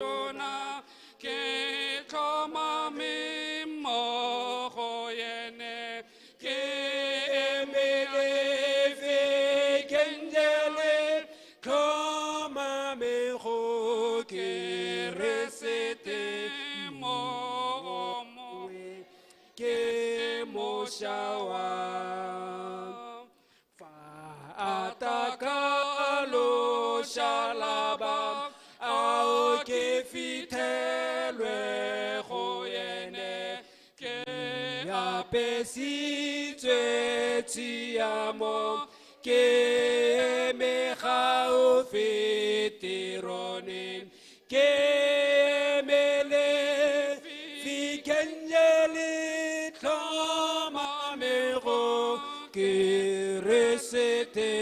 Tona ke tlhomame mo go ene ke emele fikengele tlhomame go Keresete mo mongwe ke moša wa fa ataka loshalaba ao ke fithelwe go ene ke apesitswe tshiamo ke eme gaufi terone ke emele fikengele tlhomame go Keresete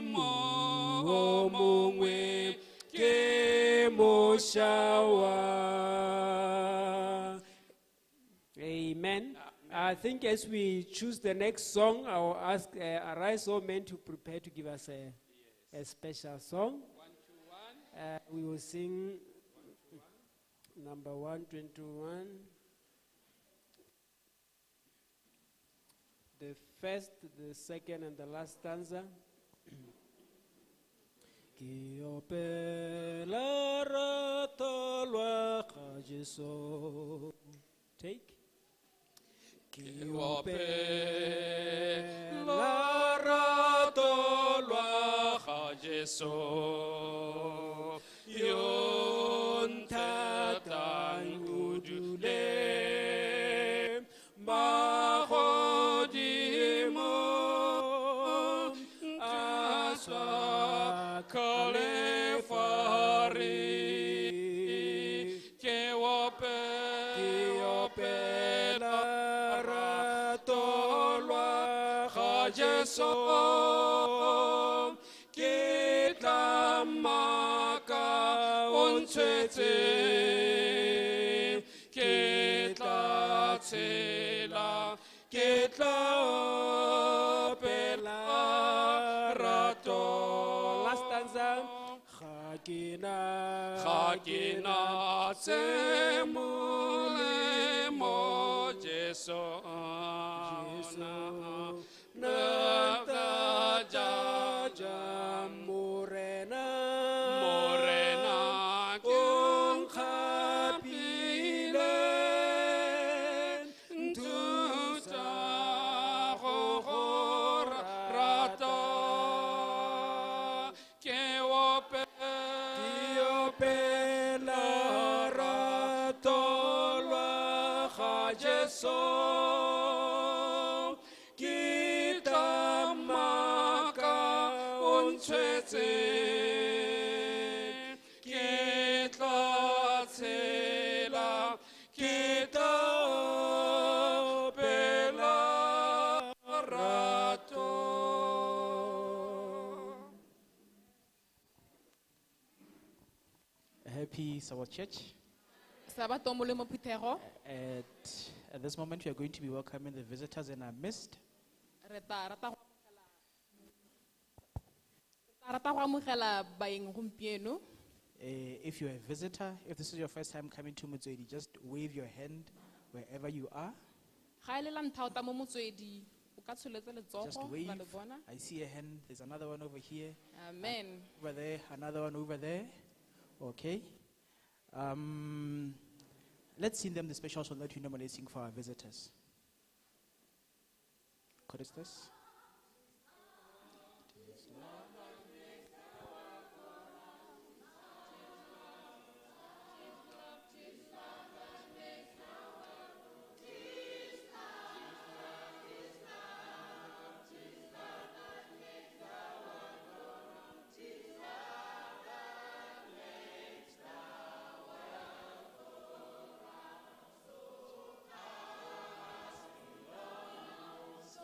mo mongwe ke moša wa. Amen. I think as we choose the next song, I will ask Arise O Men to prepare to give us a special song. We will sing number 121. The first, the second, and the last stanza. Ke opela rato lwa ga Jesu. Take. Ke opela rato lwa ga Jesu yo nthatang o dule magodimo a swa Kalefari ke opela rato lwa ga Jesu ke tla maka o ntshwetse ke tla tshela ke tla opela rato. Last stanza. Ga ke na Ga ke na tse molemo Jesu Jesu na ta ja ja Morena Morena o nkgapile nthusa go go rata ke opela rato lwa ga Jesu ke tla maka o ntshwetse ke tla tshela ke tla opela rato. Happy Sabbath Church. Sabato molemo phuthego. At this moment, we are going to be welcoming the visitors in our midst. Re tla rata go amogela baeng gompieno. If you're a visitor, if this is your first time coming to Motswedi, just wave your hand wherever you are. Ga e le la ntlha o tla mo Motswedi, o ka tsholetsa letsogo, Just ra wave. le bona. I see a hand. There's another one over here. Amen. Over there, another one over there. Okay. Let's sing them the special song that we normally sing for our visitors. Choristers. So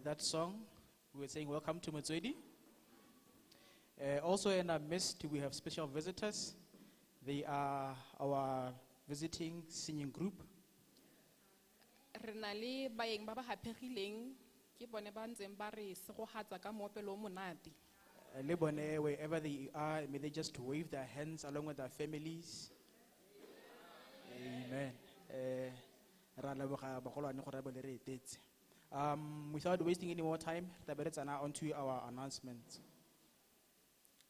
that song, we were saying welcome to Motswedi. Also in our midst, we have special visitors. They are our visiting singing group. Re na le baeng ba ba haphegileng ke bone ba ntseng ba re segogatsa ka moopelo o monate. Le bone, wherever they are, may they just wave their hands along with their families. Amen. Ra leboga bagolwane gore ba bo le re etetse. Without wasting any more time, re tla be re tsena onto our announcements.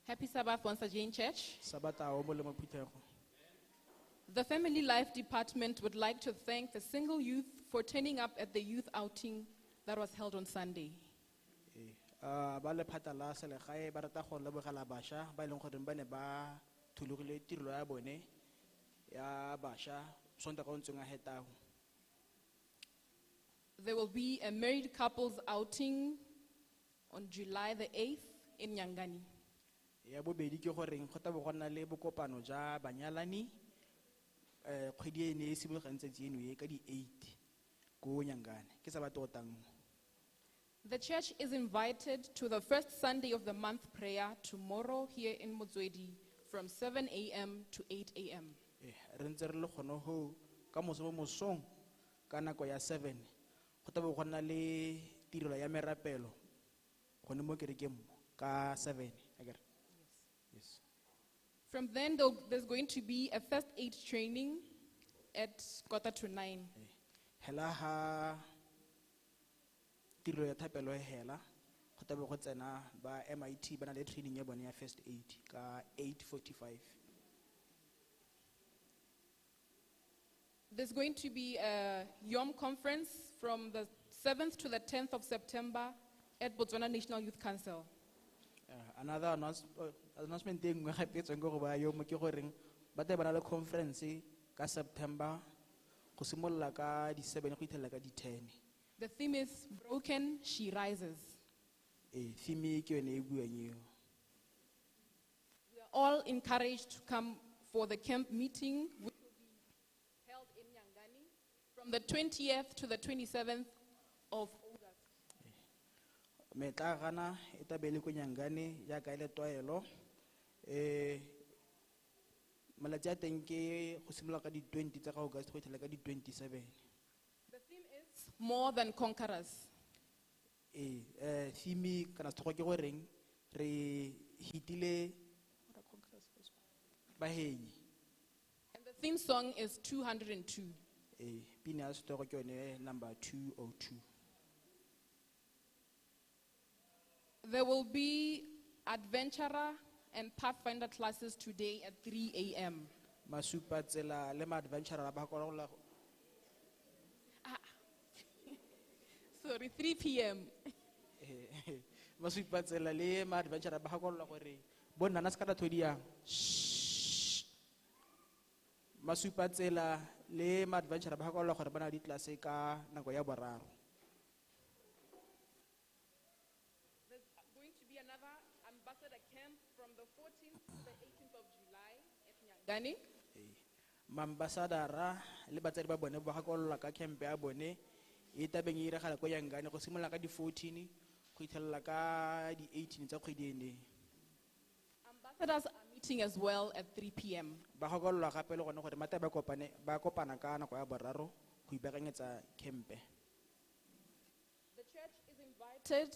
Happy Sabbath once again, church. Sabata o molemo phuthego. The Family Life Department would like to thank the single youth for turning up at the youth outing that was held on Sunday. Ee, ba lephata la selegae ba rata go lebogela bašwa ba e leng gore ba ne ba thulogile tirelo ya bone ya bašwa Sontaga o ntseng a hetago. There will be a married couples outing on July the 8th in Nyangani. Ya bobedi ke goreng go tla bo go nna le bokopano ja banyalani kgwedi e ne e simologang tsatsi eno e ka di-8 ko Nyangane ke sa bato otang. The church is invited to the first Sunday of the month prayer tomorrow here in Motswedi from 7 a.m. to 8 a.m. Re ntse re le gone ho ka moso mo mosong ka nako ya 7 go tla bo go nna le tirelo ya merapelo gone mo kerekeng mo ka 7 akere. Yes. From then, there's going to be a first aid training at 8:45. Hela ha tirelo ya thapelo e hela go tla bo go tsena ba MIT ba na le training ya bone ya first aid ka 8:45. There's going to be a YOM conference from the 7th to the 10th of September at Botswana National Youth Council. Another announcement e nngwe gape e tswang ko go ba YOM ke goreng ba tla ba na le conference ka September go simolola ka di-7 go ithelela ka di-10. The theme is Broken, She Rises. Ee, theme ke yone e buang eo. We are all encouraged to come for the camp meeting, which will be held in Nyangani from the 20th to the 27th of August. Metlagana e tla be e le ko Nyangane jaaka e le tlwaelo. Malatsi a teng ke go simolola ka di-20 tsa ga August go ithelela ka di-27. The theme is More Than Conquerors. Ee, theme kana setlhogo ke goreng re hitile bahenyi. And the theme song is 202. Ee, pina ya setlhogo ke yone number 202. There will be adventurer and pathfinder classes today at 3 a.m. Masupatsela le ma-adventurer ba gakolola. Sorry, 3 p.m. Masupatsela le ma-adventurer ba gakolola gore bo nnana se ka la thodi yang. Masupatsela le ma-adventurer ba gakolola gore ba na le ditlelase ka nako ya boraro. There's going to be another ambassador camp from the 14th to the 18th of July at Nyangani. Maambasadara le batsadi ba bone ba gakolola ka camp ya bone e tabeng e iragala ko Nyangani go simolola ka di-14 go ithelela ka di-18 tsa kgwedi ene. Ambassadors are meeting as well at 3 p.m. Ba gakolola gape le gone gore mata ba kopane ba kopana ka nako ya boraro go ipaakanyetsa campe. The church is invited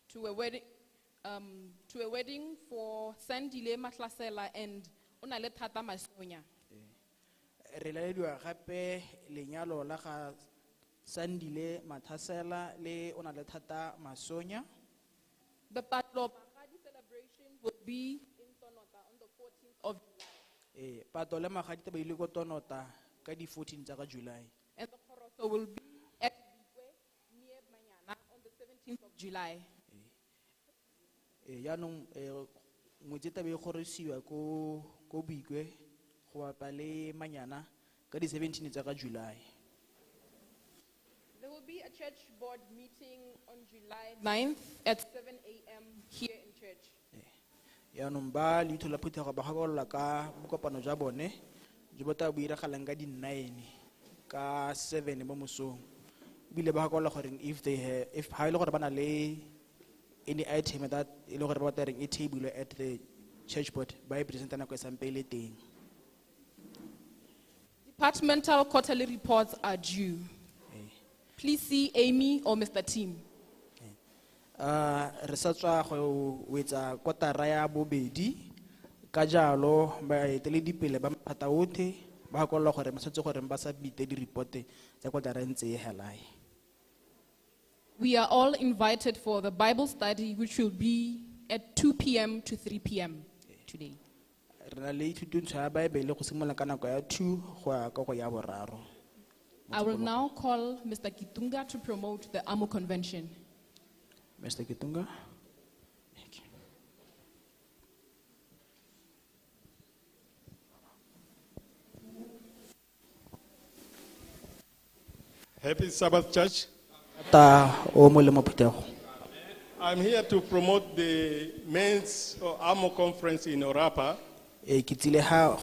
to a wedding for Sandile Mahlasela and Onale Tata Masonya. Re lalediwa gape lenyalo la ga Sandile Mathasela le Onale Thata Masonya. The Patlo Magadi celebration will be in Tonota on the 14th of July. Ee, pato le magadi taba ile ko Tonota ka di-14 tsa ga July. And the Kgoroso will be at Bikwe near Manyana on the 17th of July. Ee, jaanong ngwetsi e tlabe e gorosiwa ko Boikwe go bapa le Manyana ka di-17 tsa ga July. There will be a church board meeting on July 9th at 7 a.m. here in church. Jaanong ba leitho la phuthego ba gakolola ka bokopano jwa bone jo bo tla bo iragalang ka di-9 ka 7 mo mosong. Ebile ba gakolola gore if they if ha e le gore ba na le any item that e le gore ba batla reng e table at the church board ba e presenta nako e sampe e le teng. Departmental quarterly reports are due. Please see Amy or Mr. Tim. Re sa tswa go wetsa kotara ya bobedi ka jalo baeteledipele ba maphata otlhe ba gakolola gore ba tshwanetse gore ba submite di-report tsa kotara e ntse e helae. We are all invited for the Bible study, which will be at 2 p.m. to 3 p.m. today. Re na le thutuntsho ya baebele go simolola ka nako ya 2 go ya ka go ya boraro. I will now call Mr. Kitunga to promote the AMO Convention. Mr. Kitunga. Thank you. Happy Sabbath, Church. Ta o molemo phuthego. I'm here to promote the men's or AMO conference in Orapa. Ee, ke tsile ha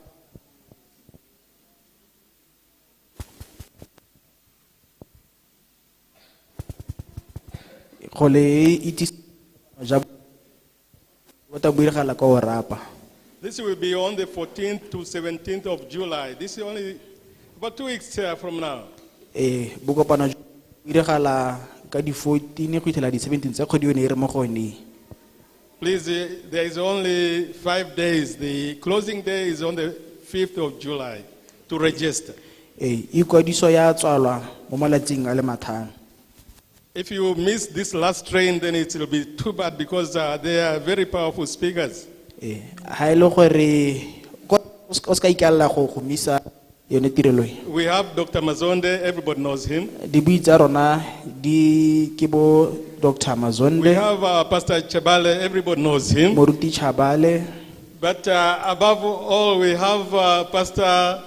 go le itsise ja bo tla bo diragala kwa Orapa. This will be on the 14th to 17th of July. This is only about 2 weeks from now. Ee, bokopano jo bo diragala ka di 14 go fitlhela di 17 tsa kgwedi yone e re mo go yone. Please, there is only 5 days. The closing day is on the 5th of July to register. Ee, ikwadiso ya tswalwa mo malatsing a le matlhano. If you miss this last train, then it will be too bad because they are very powerful speakers. Ee, ha e le gore o ska ikaelela go misa yone tirelo e. We have Dr. Mazonde, everybody knows him. Dibui tsa rona di ke bo Dr. We Mazonde, have Pastor Chabale, everybody knows him. Moruti Chabale. But above all, we have Pastor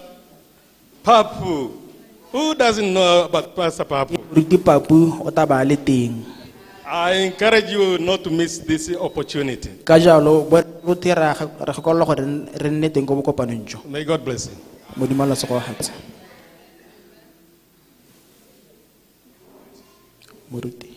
Papu. Who doesn't know about Pastor Papu? Moruti Papu o tla ba le teng. I encourage you not to miss this opportunity. Ka jalo, botlhe re gakolola gore re nne teng ko bokopanong jo. May God bless you. Modimo a lo segofatse. Moruti.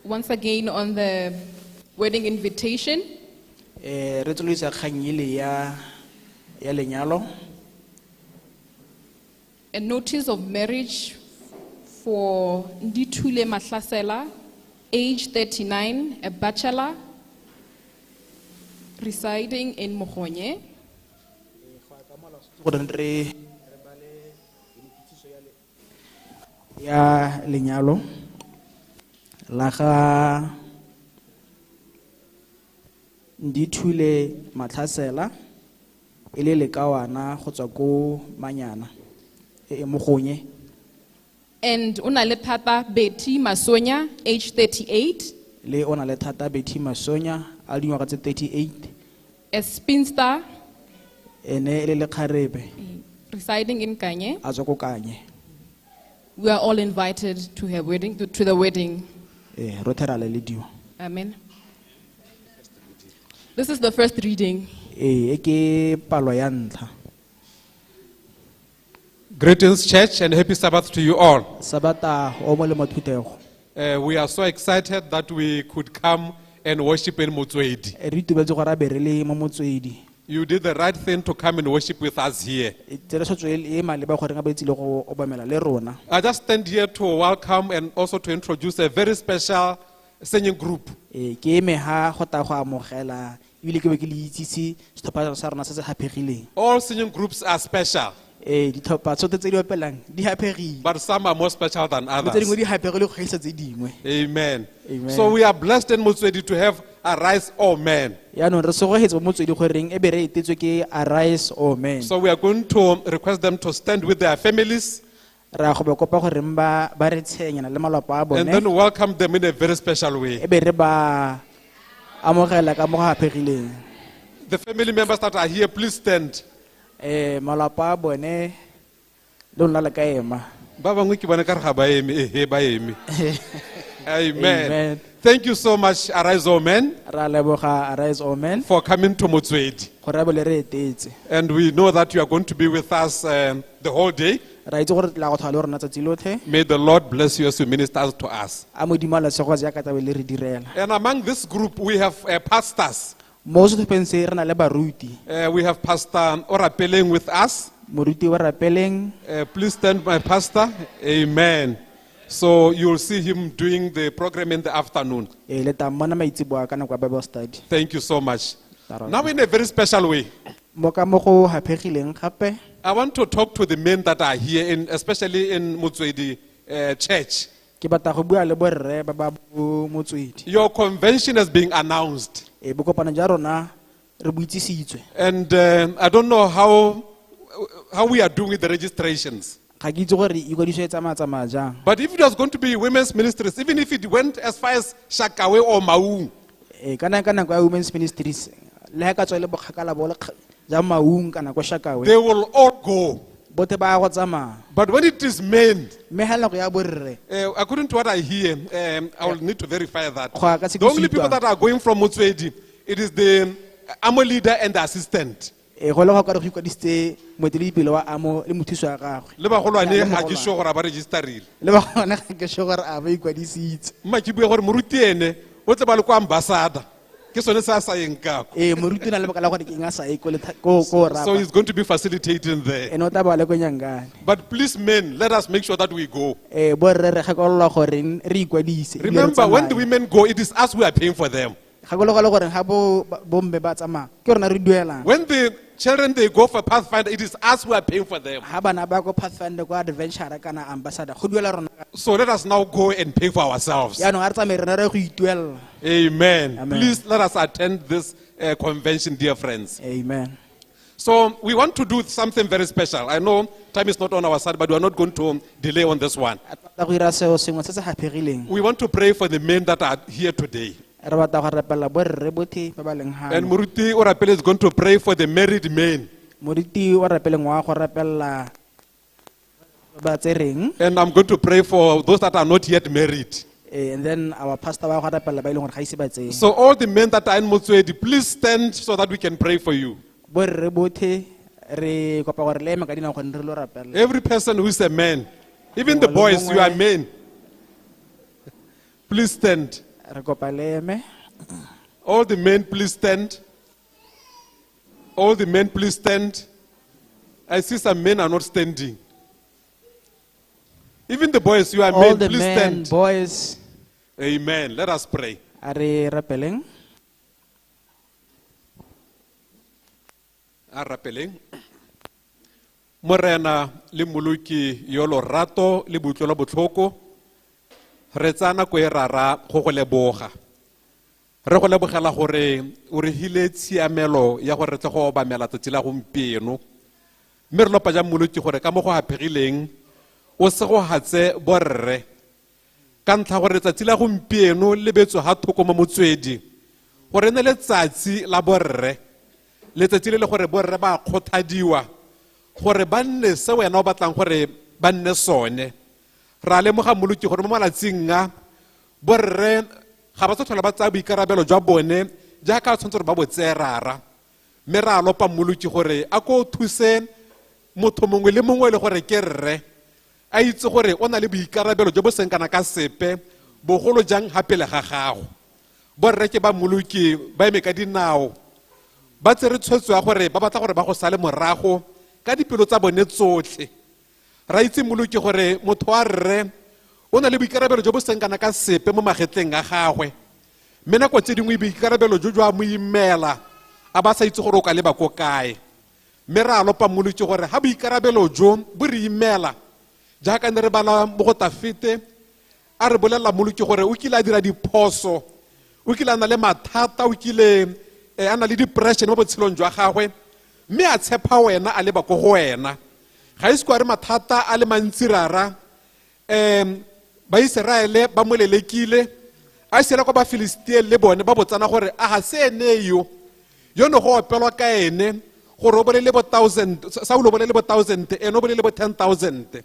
Once again on the wedding invitation. Re tsweledisa kgang ele ya lenyalo. A notice of marriage for Ndithule Mahlasela, age 39, a bachelor, residing in Mogonye. Gore re ya lenyalo la ga Ndithule Mahlasela e le lekawana go tswa ko Manyana e e Mogonye. And o na le thata Betty Masonya, age 38. Le o na le thata Betty Masonya a dingwaga tse 38. A spinster. Ene e le lekgarebe. Residing in Kanye. A tswa ko Kanye. We are all invited to her wedding, to the wedding. Rotlhe ra lalediwa. Amen. This is the first reading. E ke palo ya ntlha. Greetings, church, and happy Sabbath to you all. Sabata o molemo phuthego. We are so excited that we could come and worship in Motswedi. Re itumetse gore a be re le mo Motswedi. You did the right thing to come and worship with us here. Tsela tshwetso e maleba gore nga ba itsile go obamela le rona. I just stand here to welcome and also to introduce a very special singing group. Ke eme ha go tla go amogela ebile ke be ke le itsise setlhopha sa rona se se haphegileng. All singing groups are special. Ditlhopha tsotlhe tse di opelang di haphegile. But some are more special than Mme tse dingwe others. di haphegile go gaisa tse dingwe. Amen. Amen. So we are blessed in Motswedi to have Arise, O Men. Yaanong re segogetse mo Motswedi goreng e be re etetswe ke Arise O Men. So we are going to request them to stand with their families Re a go ba kopa goreng ba ba re tshenyana le malapa a and then bone welcome them in a very special way. e be re ba amogela ka mo go haphegileng. The family members that are here, please stand. Malapa a bone le lona le ka ema. Ba bangwe ke bona ekare ga ba eme, ehe, ba eme. Amen. Amen. Thank you so much, Arise O Men, Ra leboga Arise O Men for coming to Motswedi. gore a be le re etetse. And we know that you are going to be with us the whole day. Ra itse gore tla go tlhola le rona tsatsi lotlhe. May the Lord bless you as you minister to us. A Modimo a lesego jaaka tlabe le re direla. And among this group, we have pastors. Mo setlhopheng se re na le baruti. We have Pastor Orapeleng with us. Moruti wa Rapeleng. Please stand, my pastor. Amen. So you'll see him doing the program in the afternoon. Le tla mmona maitseboa ka nako ya Bible study. Thank you so much. Tara. Now, in a very special way, Mo ka mo go haphegileng gape, I want to talk to the men that are here, especially in Motswedi Church. Ke batla go bua le borre ba ba bo Motswedi. Your convention is being announced. Bokopano jwa rona re bo itsisitswe. And I don't know how we are doing with the registrations. Ga ke itse gore ikwadiso e tsamaya-tsamaya jang. But if it was going to be women's ministries, even if it went as far as Shakawe or Maung, Kana ka nako ya women's ministries le ha ka tswa le bokgakala bo le ja Maung kana kwa Shakawe, they will all go. Botlhe ba ya go tsamaya. But when it is men, Mme ha nako ya borre, according to what I hear, I will need to verify that. Go ya ka se ke The only se people utlwang. That are going from Motswedi, it is the AMO leader and the assistant. Go le go ka re go ikwadisitse moeteledipele wa AMO le mothusi wa gagwe. Le bagolwane Ya, le ga ke mogolwane. sure gore a ba registerile. Le bagolwane ga ke sure gore a ba ikwadisitse. Mma ke bue gore moruti ene o tle ba le kwa ambassador. Ke sone se a sa yeng kako. Moruti o na le lebaka la gore ke eng a sa ye ko ko So rapa. he's going to be facilitating there. Ene o tla ba le ko Nyangane. But please, men, let us make sure that we go. Borre re gakololwa gore re ikwadise, ebile re Remember, when the tsamaye. women go, it is us who are paying for them. Gakologelwa gore ga bomme ba tsamaya ke rona re duelang. When the children, they go for Pathfinder, it is us who are paying for them. Ha bana ba ko Pathfinder kwa adventure kana ambassador go duela rona. So let us now go and pay for ourselves. Yaanong a re tsamaye rena re go ituelela. Amen. Amen. Please let us attend this convention, dear friends. Amen. So we want to do something very special. I know time is not on our side, but we are not going to delay on this one. Re batla go dira seo sengwe se se haphegileng. We want to pray for the men that are here today. Re batla go rapela borre botlhe ba ba leng And hano. Muruti Orapele is going to pray for the married men. Moruti wa rapeleng wa go rapella ba tsereng. And I'm going to pray for those that are not yet married. And then our pastor wa go rapella ba e leng gore ga ise ba tseye. So all the men that are in Motswedi, please stand so that we can pray for you. Borre botlhe re kopa gore le eme ka dinao gonne re lo rapella. Every person who is a man, even the Mongwe le boys, you are mongwe. men. Please stand. Re kopa le eme. All the men, please stand. All the men, please stand. I see some men are not standing. Even the boys, you are All men, the please men, stand. boys. Amen. Let us pray. A re rapeleng. A rapeleng. Morena le Mmoloki yo lorato le boutlwelo botlhoko, re tsaya nako e rara go go leboga. Re go lebogela gore o re hile tshiamelo ya gore re tle go obamela tsatsi la gompieno. Mme re lopa jang Mmoloki gore ka mo go haphegileng o se go hatse borre. Ka ntlha gore letsatsi la gompieno le betswe ha thoko mo Motswedi gore e nne letsatsi la borre, letsatsi le le gore borre ba kgothadiwa gore ba nne se wena o batlang gore ba nne sone. Ra lemoga Mmoloki gore mo malatsing a borre ga ba sa tlhola ba tsaya boikarabelo jwa bone jaaka tshwanetse gore ba bo tseye rara. Mme ra lopa Mmoloki gore a ko thuse motho mongwe le mongwe e le gore ke rre a itse gore o na le boikarabelo jo bo seng kana ka sepe, bogolo jang ha pele ga gago. Borre ke ba Mmoloki ba eme ka dinao, ba tsere tshwetso ya gore ba batla gore ba go sale morago ka dipelo tsa bone tsotlhe. Ra itse Mmoloki gore motho wa rre o na le boikarabelo jo bo seng kana ka sepe mo magetleng a gagwe, mme nako tse dingwe boikarabelo jo jwa mo imela a ba sa itse gore o ka leba ko kae. Mme ra lopa Mmoloki gore ha boikarabelo jo bo re imela, jaaka ne re bala mo go Tafete a re bolelela Mmoloki gore o kile a dira diphoso, O kile a na le mathata, o kile a na le depression mo botshelong jwa gagwe, mme a tshepa wena, a leba ko go wena. Ga ise ko a re mathata a le mantsi rara, ba Iseraele ba mo lelekile, a sela kwa ba Filistia le bone ba botsana gore a ga se ene yo, yo ne go opelwa ka ene gore o bolele bo 1000, Saulo o bolele bo 1000, ene o bolele bo 10,000.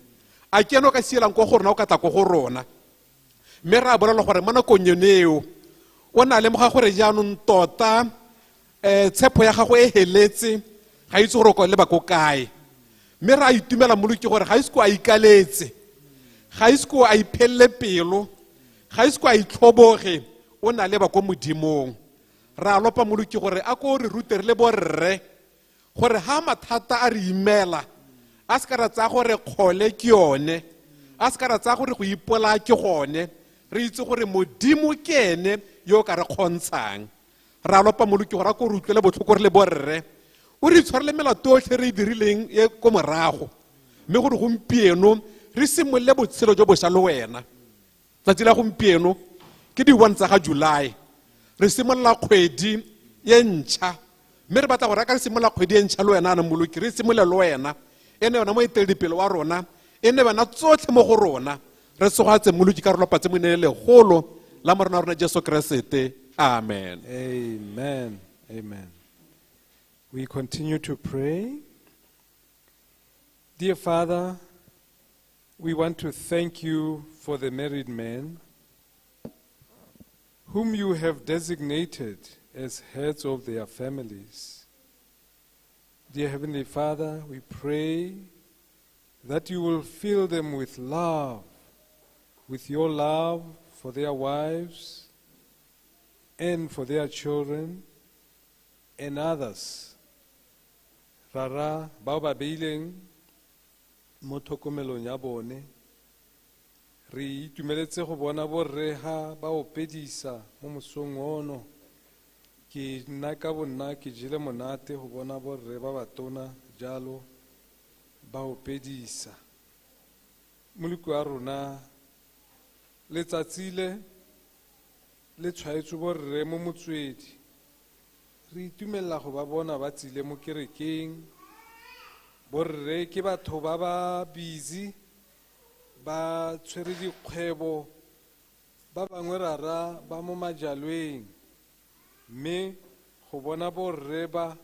A ke ene o ka sielang ko go rona, o ka tla ko go rona. Mme re a bolela gore mo nakong yone eo, o ne a lemoga gore jaanong tota, tshepo ya gagwe e heletse, ga itse gore o ka leba ko kae. Mme re a itumela Mmoloki gore ga ise ko a ikaletse, ga ise ko a iphelele pelo, ga ise ko a itlhoboge, o ne a leba ko Modimong. Re a lopa Mmoloki gore a ko re rute re le borre, gore ha mathata a re imela, a se ka ra tsaya gore kgole ke yone, a se ka ra tsaya gore go ipolaya ke gone, re itse gore Modimo ke ene yo o ka re kgontshang. Re a lopa Mmoloki gore a ko re utlwele botlhoko re le borre, o re itshwarele melato yotlhe re e dirileng e ko morago, mme gore gompieno re simolole botshelo jo bošwa le wena. Tsatsi la gompieno ke di 1 tsa ga July, re simolola kgwedi e ntšha, mme re batla gore a ka re simolola kgwedi e ntšha le wena, Mmoloki, re simolole le wena, e nne yona moeteledipele wa rona, e nne wena tsotlhe mo go rona. Re tsogatse Mmoloki ka re lopatse mo leineng le legolo la Morena wa rona Jesu Keresete. Amen. Amen. Amen. We continue to pray. Dear Father, we want to thank you for the married men whom you have designated as heads of their families. Dear Heavenly Father, we pray that you will fill them with love, with your love for their wives and for their children and others. Rara, bao ba beileng mo tlhokomelong ya bone, re itumeletse go bona borre ha ba opedisa mo mosong ono. Ke nna ka bonna ke jele monate go bona borre ba batona jalo ba opedisa. Moloko wa rona, letsatsi le le tshwaetswe borre mo motswedi. Re itumelela go ba bona ba tsile mo kerekeng. Borre ke batho ba ba busy, ba tshwere dikgwebo, ba bangwe rara ba mo majalweng. Mme go bona borre ba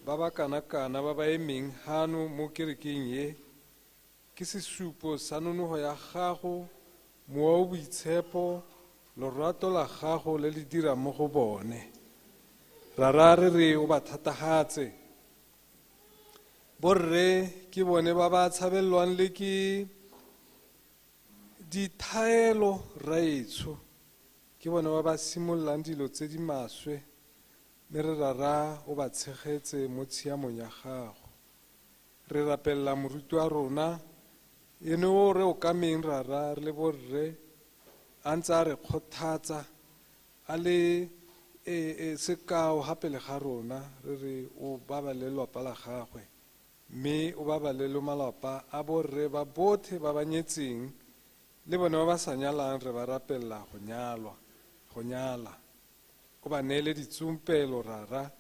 ba ba kana-kana ba ba emeng hano mo kerekeng e, ke sesupo sa nonogo ya gago, mowa o boitshepo, lorato la gago le le dirang mo go bone. Rara re re o ba thatagatse. Borre ke bone ba ba tshabelelwang le ke dithaelo raetsho, ke bone ba ba simololang dilo tse di maswe, mme re rara o ba tshegetse mo tshiamong ya gago. Re rapelela moruti wa rona, ene o re okameng rara re le borre, a ntse a re kgothatsa, a le sekao gape le ga rona, re re o babalele lelapa la gagwe, mme o babalele malapa a borre ba botlhe ba ba nyetseng, le bone ba ba sa nyalang re ba rapelela go nyalwa, go nyala. O ba neele ditsompelo rara,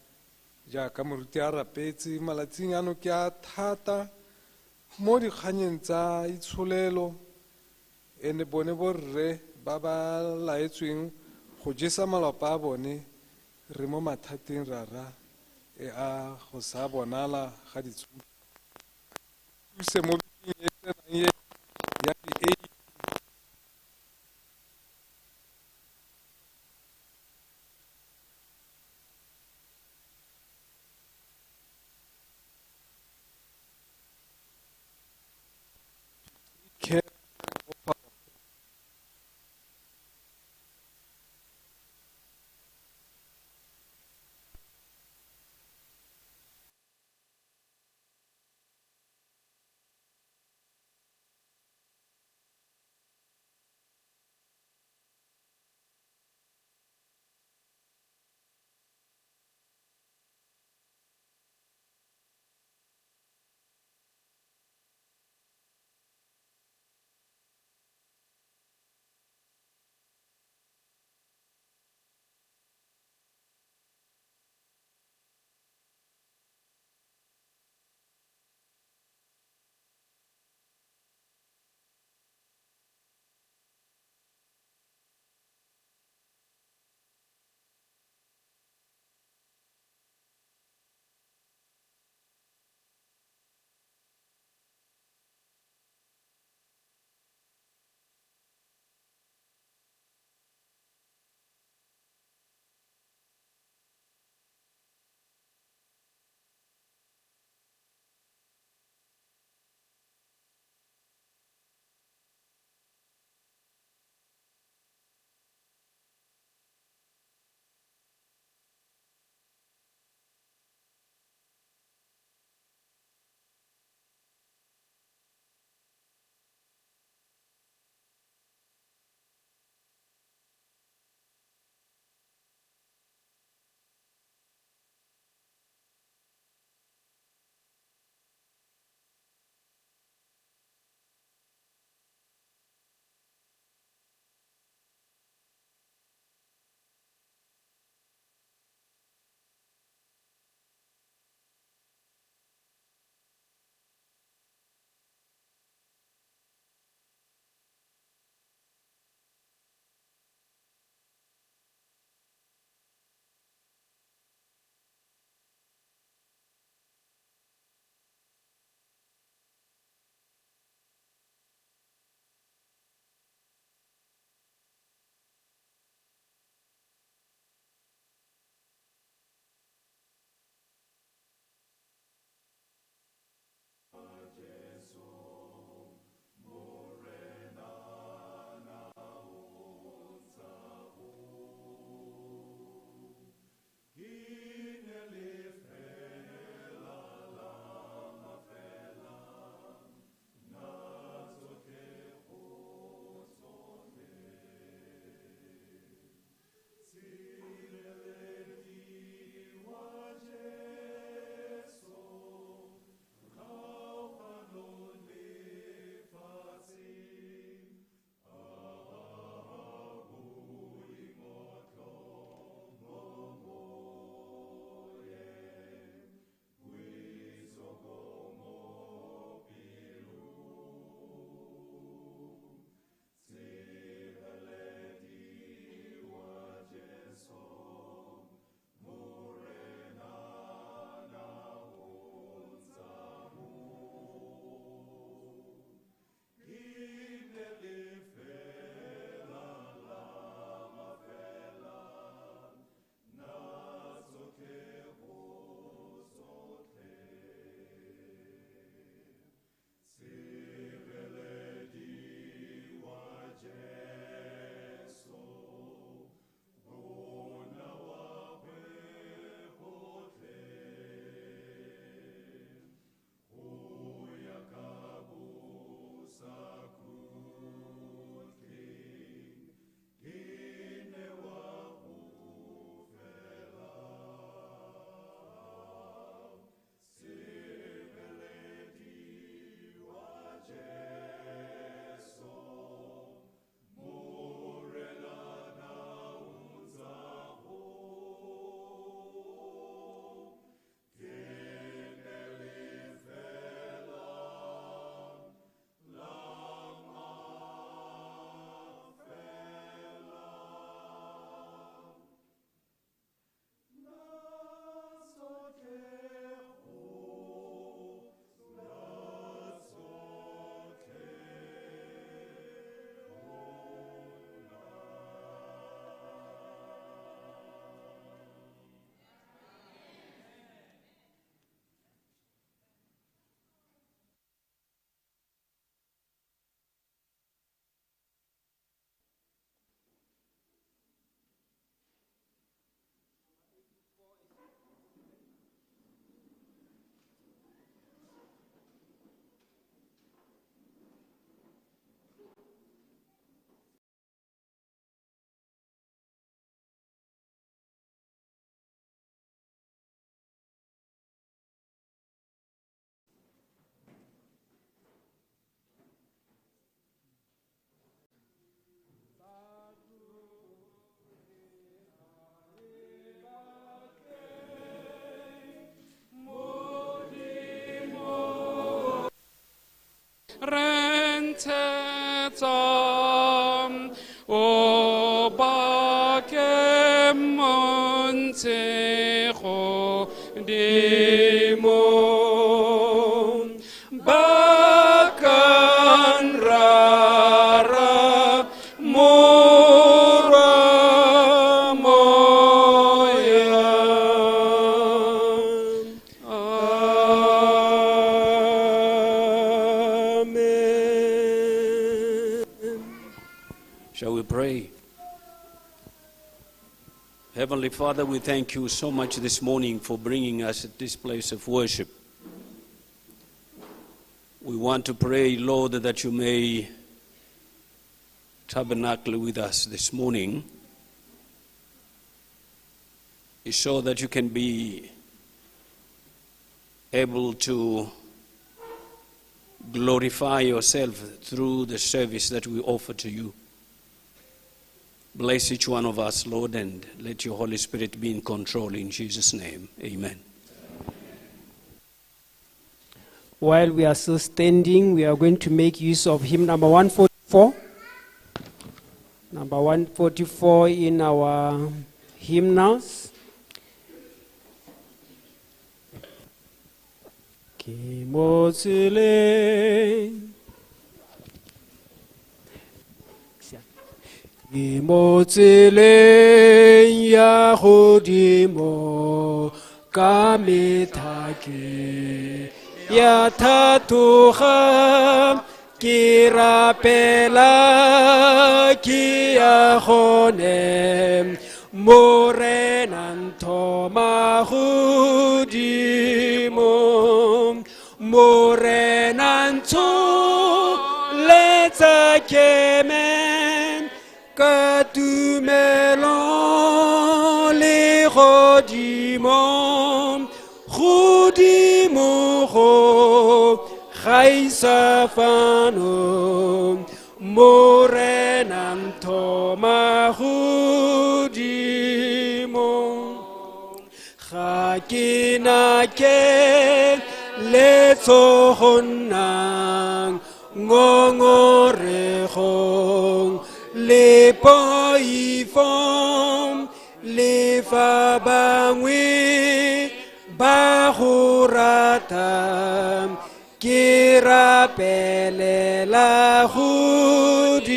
jaaka moruti a rapetse, malatsing ano ke a thata mo dikganyeng tsa itsholelo, ene bone borre ba ba laetsweng go jesa malapa a bone, re mo mathateng rara, e a go sa bonala ga ditsompelo. Thuse mo bekeng e tsenang e ya di-eight. Care of our Tshetsa o bake montshe godimo Bakan rara morwa moya. Amen. Shall we pray? Heavenly Father, we thank you so much this morning for bringing us at this place of worship. We want to pray, Lord, that you may tabernacle with us this morning so that you can be able to glorify yourself through the service that we offer to you. Bless each one of us, Lord, and let your Holy Spirit be in control. In Jesus' name, amen. While we are still standing, we are going to make use of hymn number 144. Number 144 in our hymnals. Ke mo tseleng. Ke mo tseleng ya godimo ka metha ke ya thatoga ke rapela ke ya gone Morena nthoma godimo Morena ntsholetsa keme ka tumelo le godimo godimo go gaisa fano Morena nthoma godimo ga ke na ke letsogo nnang ngongoregong le poifo le fa bangwe ba go rata ke rapelela godimo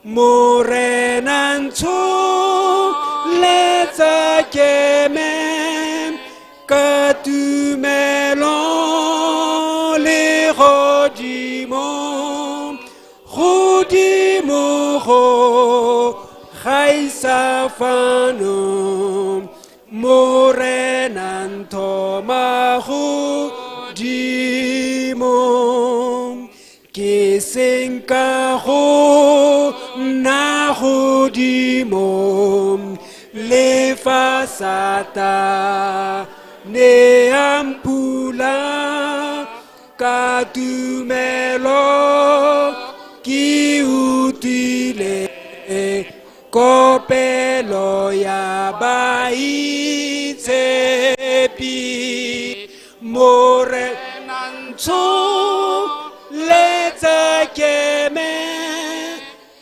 Morena ntsholetsa keme ka tumelo le godimo godimo go gaisa fano Morena nthoma godimo ke senka go nna godimo le fa Satane a mpula ka tumelo ke utlwile kopelo ya baitshepi Morena ntsholetsa keme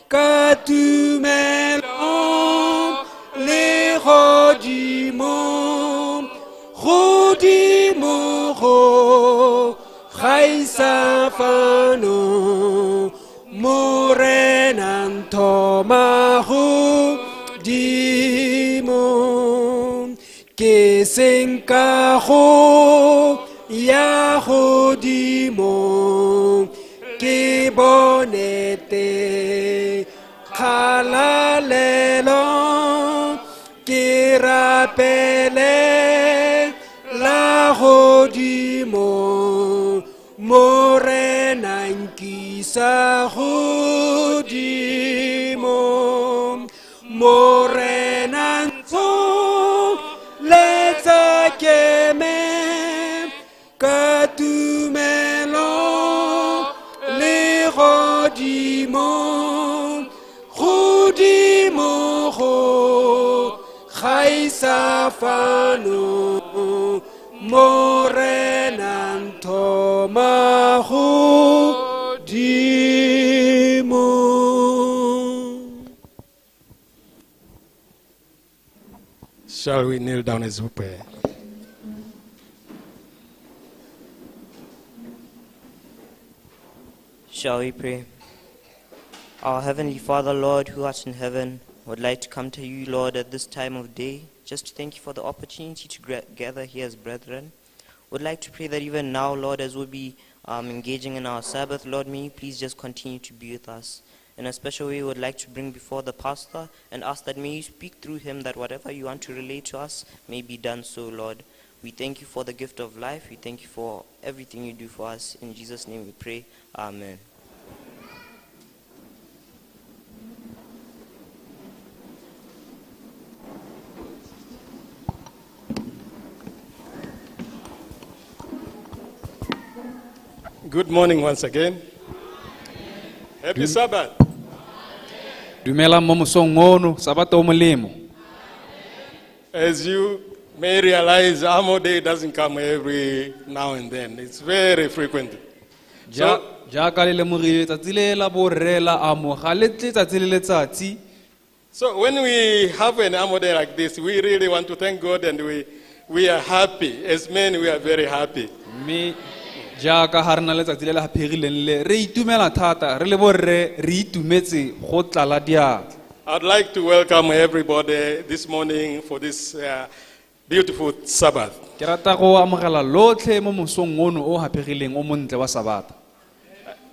ka tumelo le godimo godimo go gaisa fano Morena nthoma godimo ke senka go ya godimo ke bonete kgalalelo ke rapele la godimo Morena nkisa godimo Morena ntsholetsa keme ka tumelo le godimo godimo go gaisa fano Morena nthoma godimo. Shall we kneel down as we pray? Shall we pray? Our Heavenly Father, Lord, who art in heaven, would like to come to you, Lord, at this time of day, just to thank you for the opportunity to gather here as brethren. Would like to pray that even now, Lord, as we'll be engaging in our Sabbath, Lord, may you please just continue to be with us. In a special way, we would like to bring before the pastor and ask that may you speak through him, that whatever you want to relate to us may be done so, Lord. We thank you for the gift of life. We thank you for everything you do for us. In Jesus' name we pray. Amen. Good morning once again. Happy Sabbath. Dumela mo mosong ono, Sabato o molemo. As you may realize, Amo Day doesn't come every now and then. It's very frequent. Jaaka le lemogile, tsatsi le la borre la amo, ga le tle tsatsi le letsatsi. So when we have an Amo Day like this, we really want to thank God, and we are happy. As men, we are very happy. Mme jaaka ga re na letsatsi le le haphegileng le, re itumela thata, re le borre, re itumetse go tlala diatla. I'd like to welcome everybody this morning for this beautiful Sabbath. Ke rata go amogela lotlhe mo mosong ono o haphegileng o montle wa Sabata.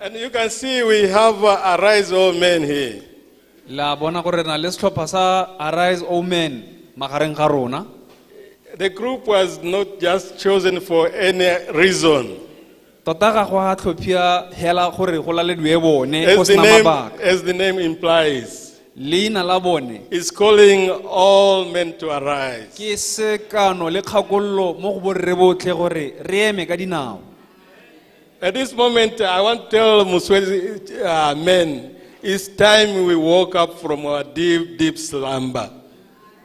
And you can see we have Arise All Men here. La bona gore re na le setlhopha sa Arise All Men magareng ga rona. The group was not just chosen for any reason. Tota ga go a tlhophia hela gore go lalediwe bone, go As the sena name, mabaka. as the name implies, Leina la bone is calling all men to arise. ke sekano le kgakololo mo go borre botlhe gore re eme ka dinao. At this moment, I want to tell Motswedi men, it's time we woke up from our deep, deep slumber.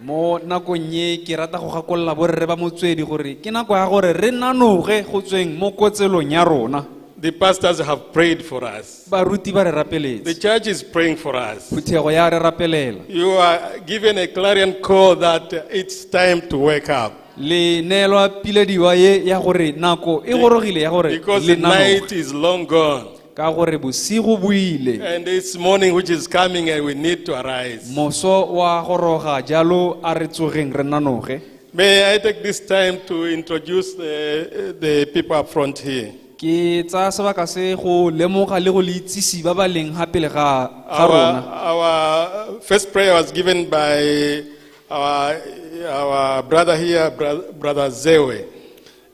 Mo nakong e ke rata go gakolola borre ba Motswedi gore ke nako ya gore re nanoge go tsweng mo kotselong ya rona. The pastors have prayed for us. Baruti ba re rapeletse. The church is praying for us. Phuthego ya re rapelela. You are given a clarion call that it's time to wake up. Le neelwa pilediwa ye ya gore nako e gorogile ya gore Because le the night nanoge. is long gone. Ka gore bosigo bo ile. And it's morning which is coming, and we need to arise. Moso wa goroga jalo a re tsogeng re nanoge. May I take this time to introduce the people up front here. Ke tsaya sebaka se go lemoga le go le itsise ba ba leng ha pele ga rona. Our first prayer was given by our brother here, Brother Zewe.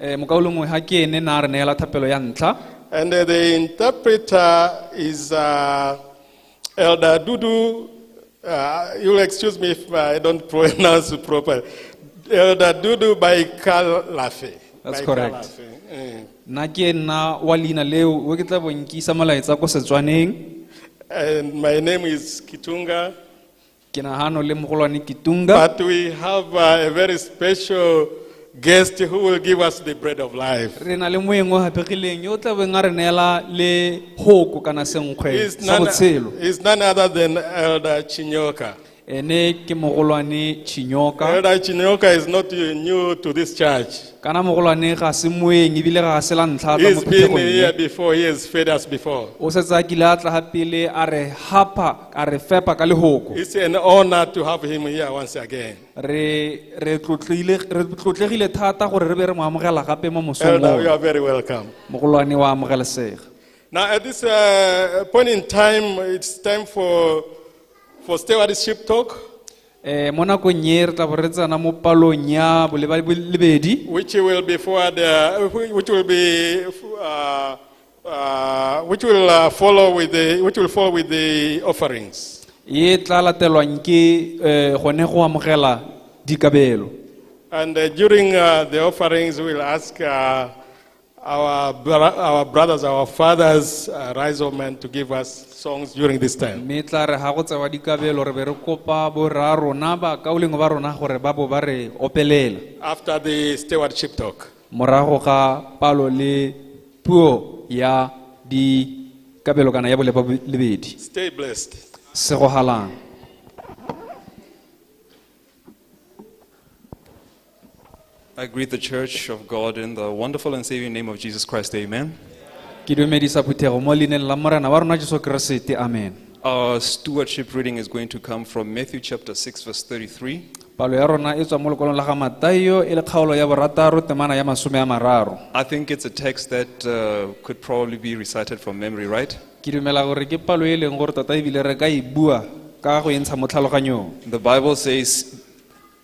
Mokaulengwe ha ke ene na re neela thapelo ya ntlha. And the interpreter is Elder Dudu. You'll excuse me if I don't pronounce it properly. Elder Dudu Baikalafe. That's correct. Baikalafe. Nna ke nna wa leina leo, o ke tla bong ke isa molaetsa ko Setswaneng. And my name is Kitunga. Ke nagano le mogolwane Kitunga. But we have a very special guest who will give us the bread of life. Re na le moeng o hapegileng yo o tla beng a re neela le hoko kana senkgwe He's sa botshelo. none other than Elder Chinyoka. Ene ke mogolwane Chinyoka. Elder Chinyoka is not new to this church. Kana mogolwane ga se moeng ebile ga se la ntlha a tla mo He's been phuthegong here e. before, he has fed us before. O setse a kile a tla ga pele a re hapa, a re fepa ka lehoko. It's an honor to have him here once again. Re tlotlegile thata gore re be re mo amogela gape mo mosong Elder, you ono. are very welcome. Mogolwane wa amogelesega. Now, at this point in time, it's time for stewardship talk. Mo nakong e re tla bo re tsena mo palong ya bolebedi, which will be forward, which will be, which will follow with the, which will follow with the offerings. E tla latelwang ke gone go amogela dikabelo. And during the offerings, we'll ask our brothers, our fathers, Rise of Men, to give us songs during this time. Mme tla re ha go tsewa dikabelo re be re kopa borra rona ba kaulengwe ba rona gore ba bo ba re opelela. After the stewardship talk. Morago ga palo le puo ya dikabelo kana ya bolebedi. Stay blessed. Segogalang. I greet the Church of God in the wonderful and saving name of Jesus Christ. Amen. Ke dumedisa phuthego mo leineng la morena wa rona Jesu Keresete. Amen. Our stewardship reading is going to come from Matthew chapter 6, verse 33. Palo ya rona e tswa mo lekwalong la ga Mataio e le kgaolo ya borataro temana ya 30. I think it's a text that could probably be recited from memory, right? Ke dumela gore ke palo e leng gore tota ebile re ka e bua ka go e ntsha mo tlhaloganyong. The Bible says,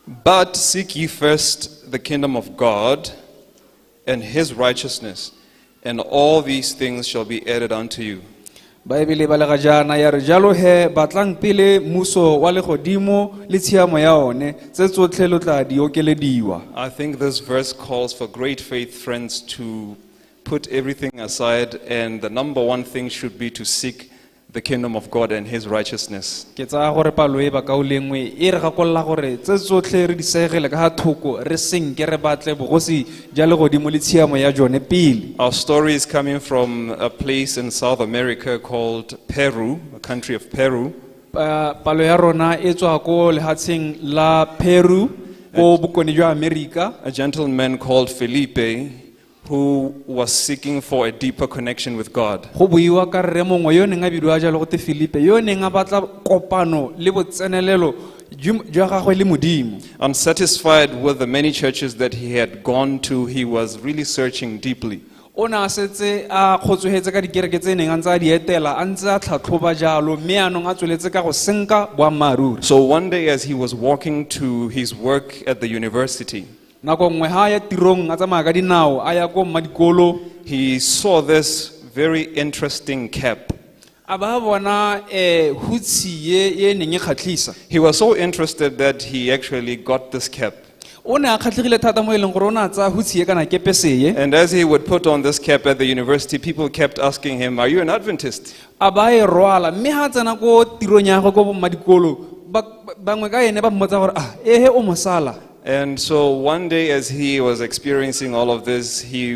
"But seek ye first the kingdom of God and his righteousness, and all these things shall be added unto you." Baebele e balega jaana ya re jalo he batlang pele mmuso wa legodimo le tshiamo ya one tse tsotlhe lo tla di okelediwa. I think this verse calls for great faith, friends, to put everything aside, and the number one thing should be to seek the kingdom of God and his righteousness. Ke tsaya gore palo e bakaulengwe e re gakolola gore tse tsotlhe re di segele ka ga thoko re senke re batle bogosi ja legodimo le tshiamo ya jone pele. Our story is coming from a place in South America called Peru, a country of Peru. Palo ya rona e tswa ko lehatsheng la Peru ko bokone jwa Amerika. A gentleman called Felipe, who was seeking for a deeper connection with God. Go buiwa ka rre mongwe yo neng a bidiwa jalo gote Felipe yo neng a batla kopano le botsenelelo jwa gagwe le Modimo. Unsatisfied with the many churches that he had gone to, he was really searching deeply. O ne a setse a kgotsogetse ka dikereke tse neng a ntse a di etela, a ntse a tlhatlhoba jalo, mme anong a tsweletse ka go senka boammaaruri. So one day as he was walking to his work at the university, nako nngwe ha a ya tirong a tsamaya ka dinao a ya ko mmadikolo, he saw this very interesting cap. A ba bona hutshi ye neng e kgatlhisa. He was so interested that he actually got this cap. O ne a kgatlhegile thata mo e leng gore o ne a tsaya hutshi ye kana kepese ye. And as he would put on this cap at the university, people kept asking him, "Are you an Adventist?" A ba e rwala, mme ha a tsena ko tirong ya gagwe ko bo mmadikolo, bangwe ka ene ba mmotsa gore, ah, ehe o mosala. And so one day as he was experiencing all of this, he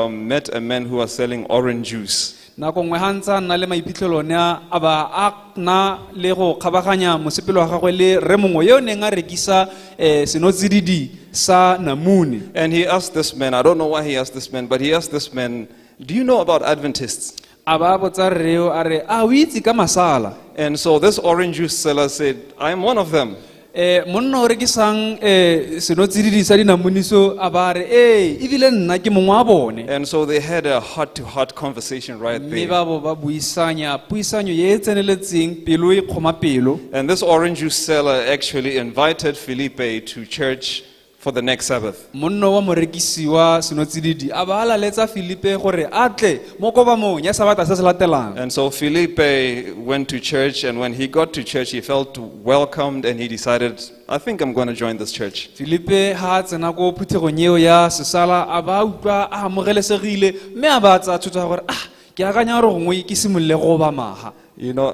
met a man who was selling orange juice. Nako nngwe ha ntse a nna le maiphitlhelo one a ba a nna le go kgabaganya mosepele wa gagwe le rre mongwe yo o neng a rekisa senotsididi sa namune. And he asked this man, I don't know why he asked this man, but he asked this man, "Do you know about Adventists?" A ba botsa rre yo a re, a o itse ka masala? And so this orange juice seller said, "I am one of them." Monna o rekisang senotsididi sa dinamuniso a ba re, ee, ebile nna ke mongwe wa bone. And so they had a heart-to-heart conversation right Mme there. ba bo ba buisanya, puisanyo e e tseneletseng, pelo e kgoma pelo. And this orange juice seller actually invited Felipe to church for the next Sabbath. Monna wa morekisi wa senotsididi a ba laletsa Felipe gore a tle mo kobamong ya Sabata se se latelang. And so Felipe went to church, and when he got to church, he felt welcomed, and he decided, I think I'm going to join this church. Felipe ha a tsena ko phuthegong eo ya sesala a ba utlwa a amogelesegile, mme a ba tsaya tshwetso ya gore, ah, ke akanya gore gongwe ke simolole go obama. You know,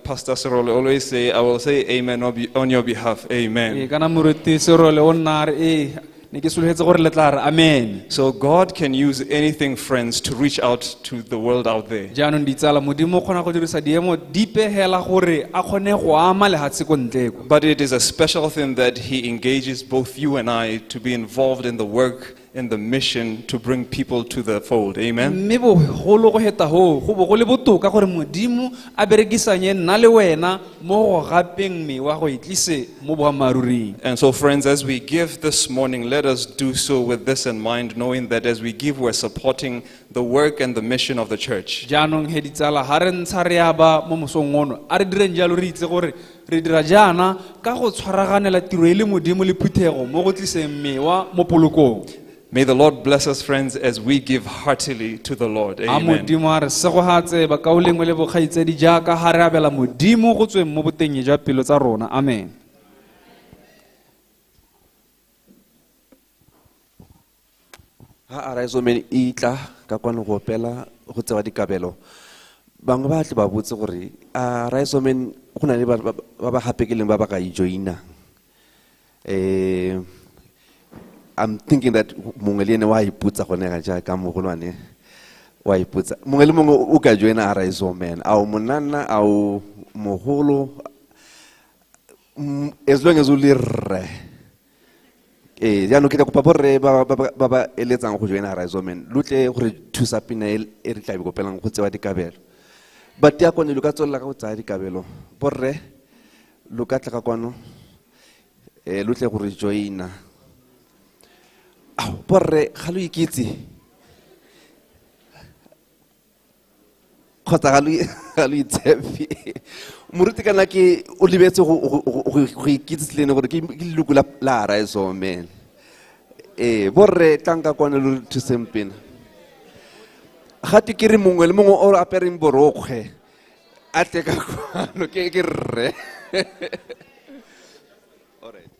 Pastor Serole always say, I will say amen on your behalf, amen. Ee, kana moruti Serole o nna a re, ee, ne ke solofetse gore le tla re amen. So God can use anything, friends, to reach out to the world out there. Jaanong ditsala, Modimo o kgona go dirisa diemo dipe hela gore a kgone go ama lehatshe ko ntle kwa. But it is a special thing that he engages both you and I to be involved in the work, in the mission to bring people to the fold. Amen. Mme bogolo go heta hoo, go bo go le botoka gore Modimo a berekisanye nna le wena mo go gapeng mewa go e tlise mo boammaaruring. And so, friends, as we give this morning, let us do so with this in mind, knowing that as we give, we're supporting the work and the mission of the church. Jaanong he ditsala, ha re ntsha re aba mo mosong ono, a re direng jalo re itse gore re dira jaana ka go tshwaraganela tiro e le Modimo le phuthego mo go tliseng mewa mo polokong. May the Lord bless us, friends, as we give heartily to the Lord. A Amen. Modimo a re segogatse bakaulengwe le bokgaitsedi jaaka ha re abela Modimo go tsweng mo boteng jwa pelo tsa rona. Amen. Ha Arise O Men e tla ka kwano go opela go tsewa dikabelo, bangwe ba tle ba botse gore Arise O Men go na le ba ba gapekileng ba ba ka e joina. I'm thinking that mongwe le ene wa ipotsa gone ga jaaka mogolwane wa ipotsa. Mongwe le mongwe o ka joina Arise O Men, a o monana, a o mogolo, as long as o le rre. Ee, jaanong ke tla kopa borre ba eletsang go joina Arise O Men, lo tle gore thusa pina e re tla be kopelang go tsewa dikabelo. Batiakone lo ka tswelela ka go tsaya dikabelo. Borre lo ka tla ka kwano, lo tle gore joina. Ao, borre ga lo ikitse kgotsa ga lo itshepe. Moruti kana ke o lebetse go ikitsise le ene gore ke leloko la Arise O Men. Ee, borre tlang ka kwano lo thuseng pina. Gate ke re mongwe le mongwe o apereng borokgwe a tle ka kwano, ke rre. All right.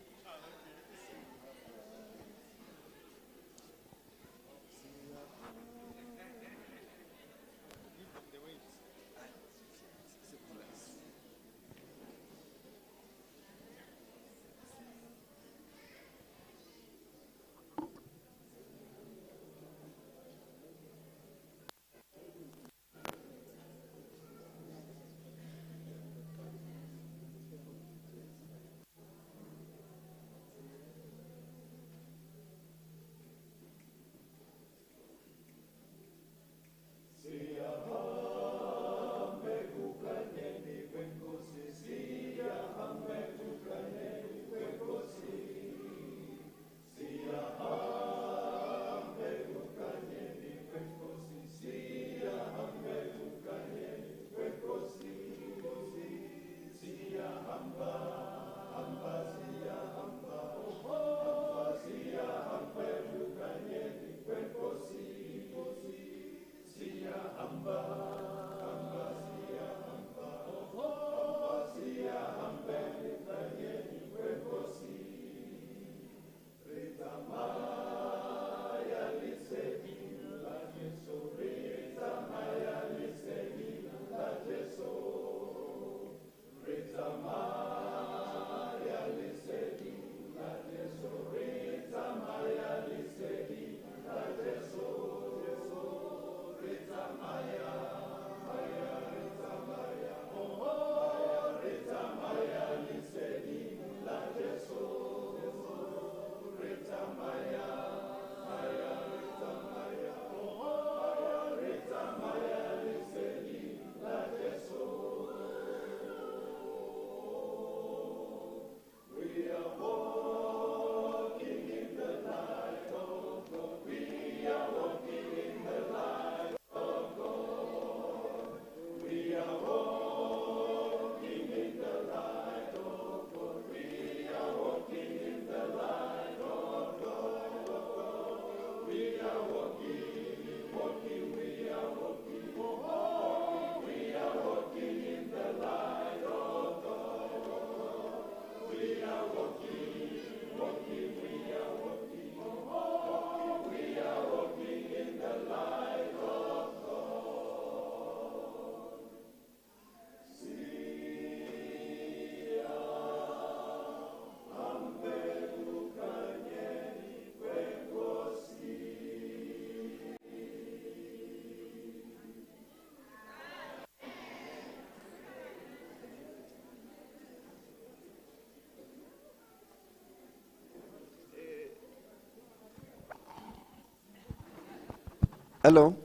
Hello.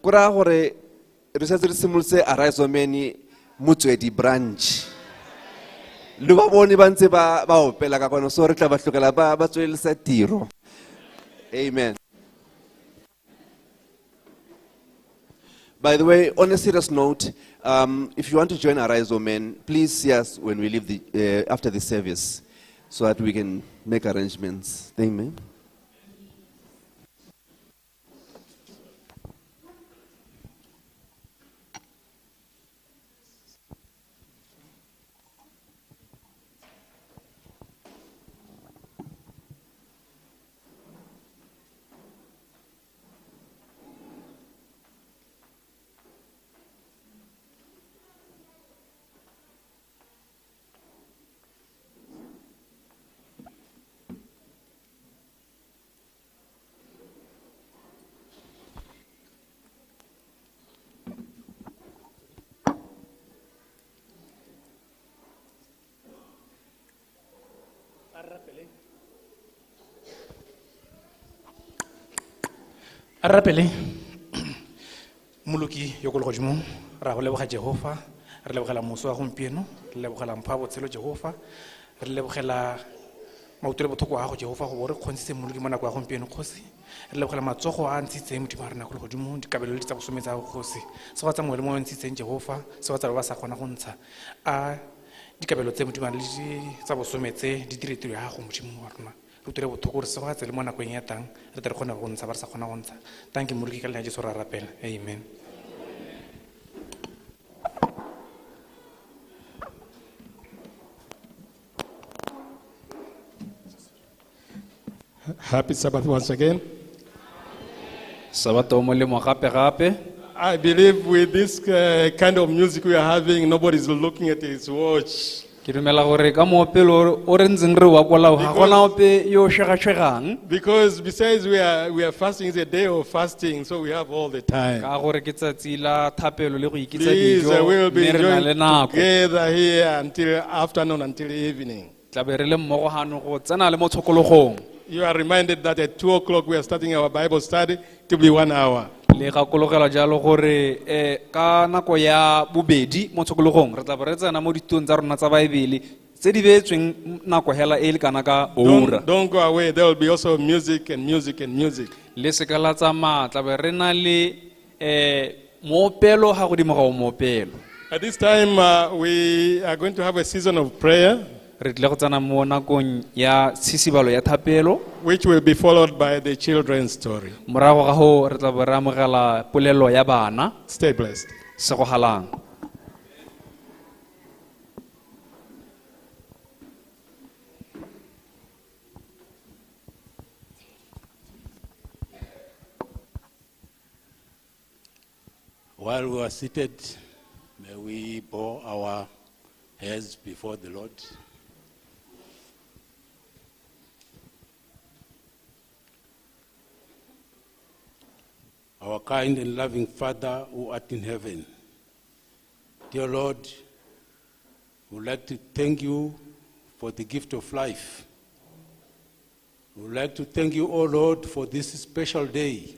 Kura gore re setse re simolotse Arise O Men Motswedi branch. Le ba bone ba ntse ba opela ka kwano, so re tla ba tlogela ba tswelelisa tiro. Amen. By the way, on a serious note, if you want to join Arise O Men, please see us when we leave the after the service, so that we can make arrangements. Amen. A re rapele. Mmoloki yo ko legodimong, ra go leboga Jehova, re lebogela moso wa gompieno, re lebogela mpho ya botshelo Jehova, re lebogela maoto le botlhoko wa gago Jehova go bo re kgontshitse Mmoloki mo nako ya gompieno kgosi. Re lebogela matsogo a a ntshitseng Modimo wa rena ko legodimong, dikabelo le di tsa bosome tsa gago kgosi. Segofatsa mongwe le mongwe o ntshitseng Jehova, segofatsa ba ba sa kgona go ntsha. A dikabelo tse Modimo wa rena le di tsa bosome tse di dire tiro ya gago Modimo wa rona. Re utlwele botlhoko gore segofatse le mo nakong e tlang, re tle re kgone go ntsha ba re sa kgona go ntsha. Thank you Mmoloki, ka leina la Jesu re a rapela. Amen. Happy Sabbath once again. Sabato o molemo gape gape. I believe with this kind of music we are having, nobody's looking at his watch. Ke dumela gore ka moopelo o re ntseng re wa kwalao, ga gona ope yo o šegašegang. Because besides we are fasting, it's a day of fasting, so we have all the time. Ka gore ke tsatsi la thapelo le go ikitsa Please, dijo, we will be mme re na le enjoying nako. together here until afternoon, until evening. Tla be re le mmogo gano go tsena le mo tshokologong. You are reminded that at 2 o'clock we are starting our Bible study. It will be 1 hour. Le gakologelwa jalo gore, ka nako ya bobedi mo tshokologong re tla bo re tsena mo dithutong tsa rona tsa Baebele tse di beetsweng nako hela e le kana ka Don't ura. go away. There will be also music and music and music. Le seka la tsamaya, tla be re na le, moopelo ga godimo ga o moopelo. At this time, we are going to have a season of prayer. Re tlile go tsena mo nakong ya tshisibalo ya thapelo, which will be followed by the children's story. Morago ga ho re tla bo re amogela polelo ya bana. Stay blessed. Segogalang. While we are seated, may we bow our heads before the Lord. Our kind and loving Father who art in heaven, dear Lord, we would like to thank you for the gift of life. We would like to thank you, O Lord, for this special day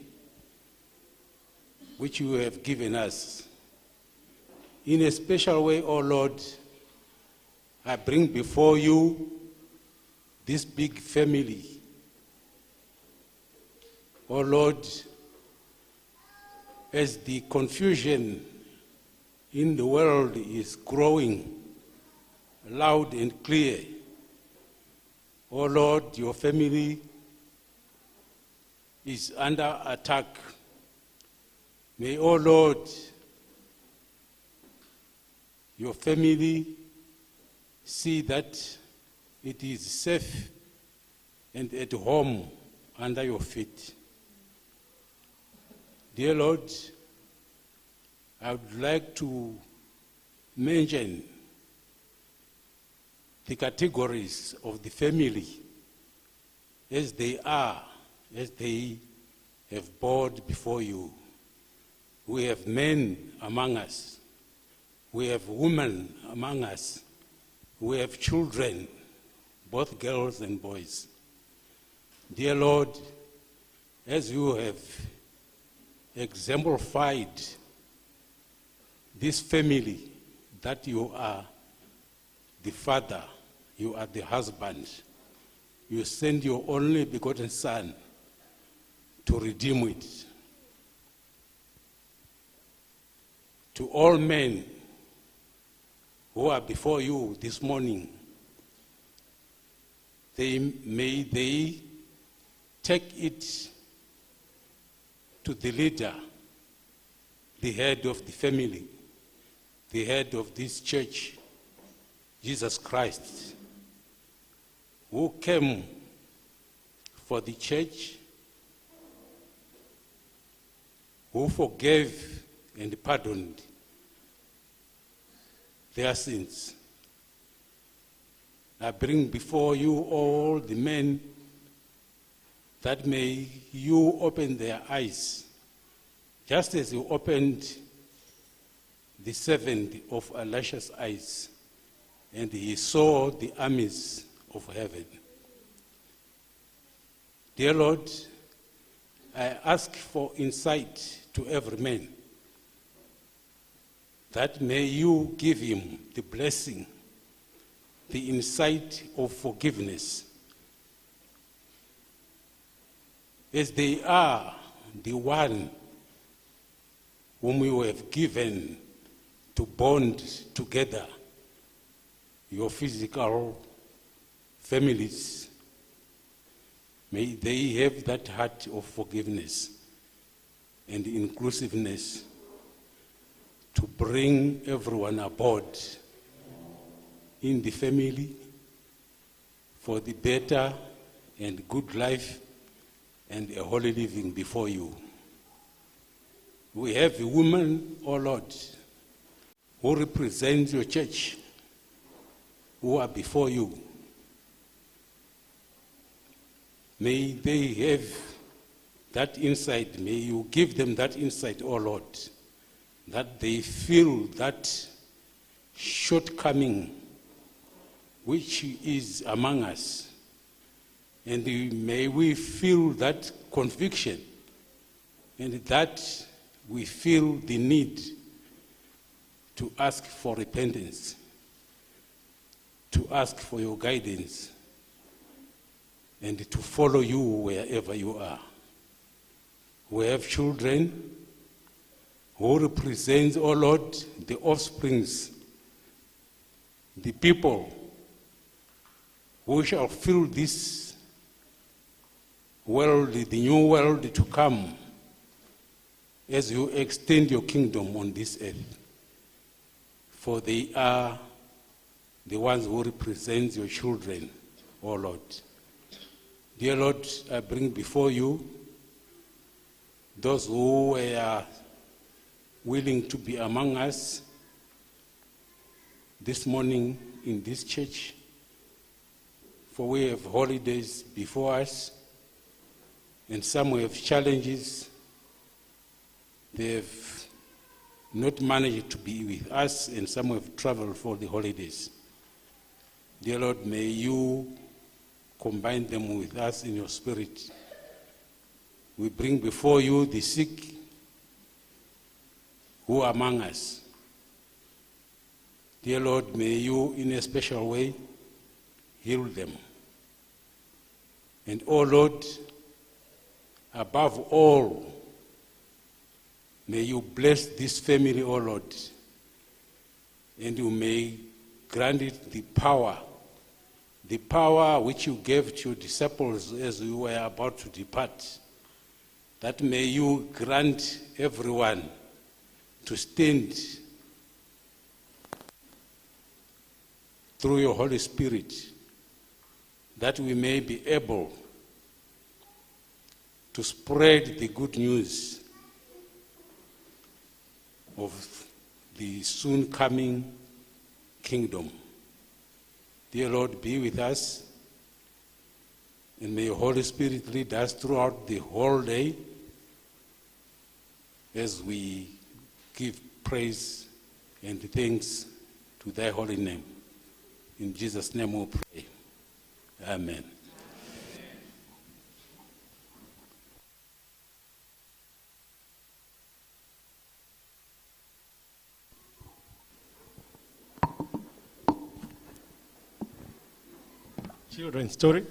which you have given us. In a special way, O Lord, I bring before you this big family. O Lord, as the confusion in the world is growing loud and clear, O Lord, your family is under attack. May, O Lord, your family see that it is safe and at home under your feet. Dear Lord, I would like to mention the categories of the family as they are, as they have bowed before you. We have men among us. We have women among us. We have children, both girls and boys. Dear Lord, as you have exemplified this family, that you are the father, you are the husband, you send your only begotten Son to redeem it. To all men who are before you this morning, may they take it to the leader, the head of the family, the head of this church, Jesus Christ, who came for the church, who forgave and pardoned their sins. I bring before you all the men that may you open their eyes, just as you opened the servant of Elisha's eyes, and he saw the armies of heaven. Dear Lord, I ask for insight to every man, that may you give him the blessing, the insight of forgiveness, as they are the one whom you have given to bond together your physical families. May they have that heart of forgiveness and inclusiveness to bring everyone aboard in the family for the better and good life and a holy living before you. We have a woman, O Lord, who represents your church, who are before you. May they have that insight. May you give them that insight, O Lord, that they feel that shortcoming which is among us. And may we feel that conviction, and that we feel the need to ask for repentance, to ask for your guidance, and to follow you wherever you are. We have children who represent, O Lord, the offsprings, the people who shall fill this world, the new world to come, as you extend your kingdom on this earth. For they are the ones who represent your children, O Lord. Dear Lord, I bring before you those who were willing to be among us this morning in this church, for we have holidays before us, and some have challenges. They have not managed to be with us, and some have traveled for the holidays. Dear Lord, may you combine them with us in your spirit. We bring before you the sick who are among us. Dear Lord, may you in a special way heal them. And, oh Lord, above all, may you bless this family, oh Lord, and you may grant it the power which you gave to your disciples as you were about to depart, that may you grant everyone to stand through your Holy Spirit, that we may be able to spread the good news of the soon coming kingdom. Dear Lord, be with us, and may your Holy Spirit lead us throughout the whole day as we give praise and thanks to thy holy name. In Jesus' name we pray. Amen. Children's story.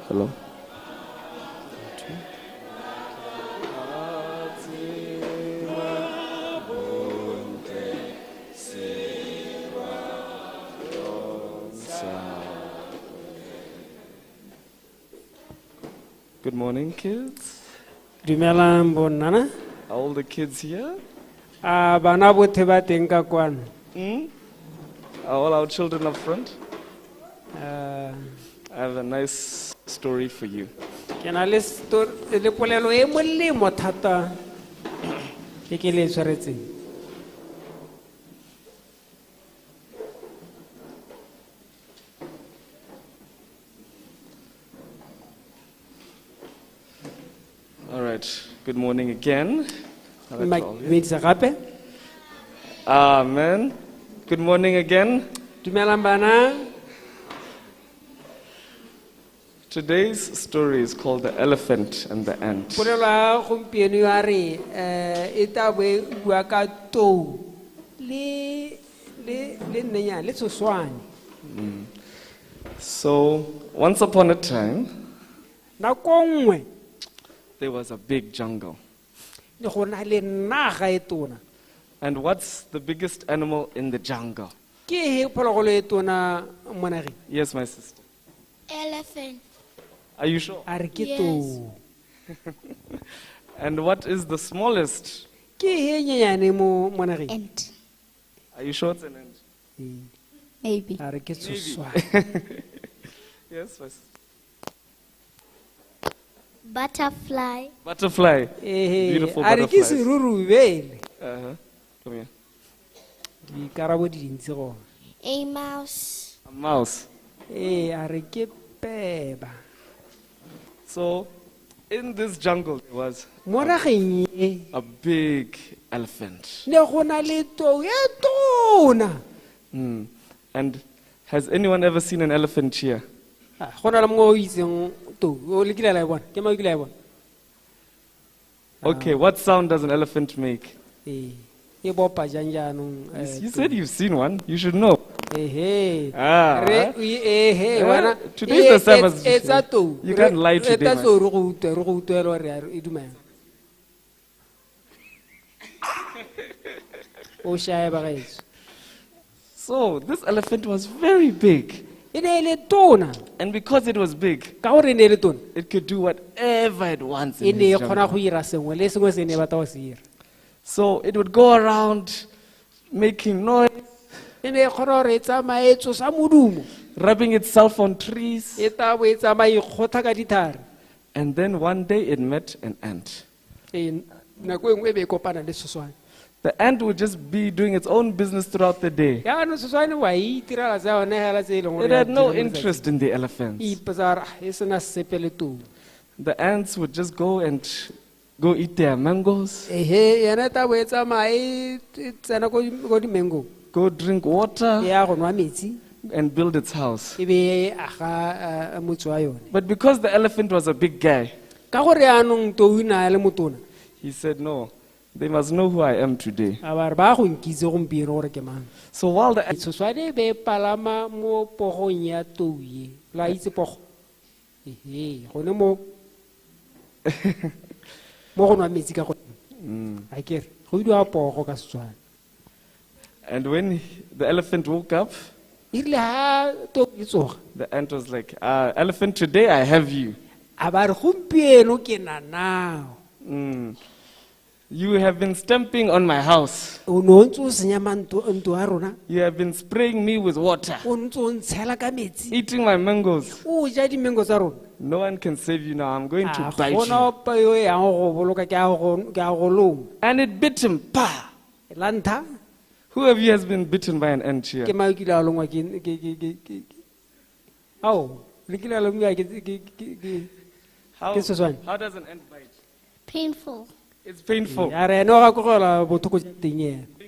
Hello. Good morning, kids. Dumelang bonnana. Are all the kids here? A bana bothe ba teng ka kwano? Are all our children up front? I have a nice story for you. Ke na le le polelo e molemo thata e ke le tshwaretseng. All right. Good morning again. Dumedisa gape. Amen. Good morning again. Dumelang bana. Today's story is called The Elephant and the Ant. Polelo ya gompieno ya re e tla bo e bua ka tou le le le nnenyana le tshoswane. So, once upon a time, nako nngwe there was a big jungle. Ne go na le naga e tona. And what's the biggest animal in the jungle? Ke he phologolo e tona mo nageng? Yes, my sister. Elephant. Are you sure? A re ke Yes. tou. And what is the smallest? Ke he nyenyane mo mo nageng? Ant. Are you sure it's an ant? Maybe. A re ke tshoswane. Yes, my sister. Butterfly. Butterfly. Ehe, Beautiful a re ke butterflies. serurubele. Come here. Dikarabo di dintsi gona. A mouse. A mouse. Ee, a re ke peba. So, in this jungle, there was Mo nageng e a big elephant. ne go na le tou e tona. And has anyone ever seen an elephant here? Ah, go na le mongwe o itseng tou, o le kile la e bona? Ke mang o kile a e bona? Okay, what sound does an elephant make? Ee, e bopa jang jaanong, You tou? said you've seen one. You should know. Ehe. Ah. Re, o ehe, wena, Today's the Sabbath. etsa tou. You can't lie today, Etsa man. tou re go utlwe, re go utlwele gore a re e dumela. O shae ba gaetsho. So, this elephant was very big. E ne e le tona. And because it was big, ka gore e ne e le tona, it could do whatever it wants E in ne e this kgona jungle. go ira sengwe le sengwe se ne e batla go se ira. So, it would go around making noise, E ne e kgona gore e tsamaye e tsosa modumo. rubbing itself on trees. E tla bo e tsamaye e kgotha ka dithare. And then one day it met an ant. Ee, nako e nngwe e be e kopana le tshoswane. The ant would just be doing its own business throughout the day. Jaanong tshoswane wa e itirela tsa yone hela tse e leng gore It ya had no dira mo letsatsing. interest in the elephants. E ipotsa gore, "Ah, e sena sepe le tou." The ants would just go and go eat their mangoes. Ehe, yena e tla bo e tsamaye e tsena ko di-mango. Go drink water. E ya go nwa metsi. And build its house. E be e aga motse wa yone. But because the elephant was a big guy, Ka gore yaanong tou o ne a le motona. he said, no, they must know who I am today. A ba re ba go nkitse gompieno gore ke mang. So while the tshoswane e be e palama mo pogong ya tou e. Lo a itse pogo? Ehe, gone mo go nwa metsi ka gone. Akere, go bidiwa pogo ka Setswana. And when the elephant woke up, E rile ha tou e tsoga, the ant was like, elephant, today I have you. A ba re gompieno ke na nao. You have been stamping on my house. O ne o ntse o senya ntlo ya rona. You have been spraying me with water. O ntse o ntshela ka metsi. Eating my mangoes. O ja di-mango tsa rona. No one can save you now. I'm going to A bite gona you. ope yo e yang go boloka, ke a go loma. And it bit him. Pa! La ntlha. Who of you has been bitten by an ant here? Ke mang o kile a longwa ke, ao, le kile a longwa ke, How ke tshoswane? does an ant bite? Painful. It's painful. A re ene o gakologelwa botlhoko jwa teng ena.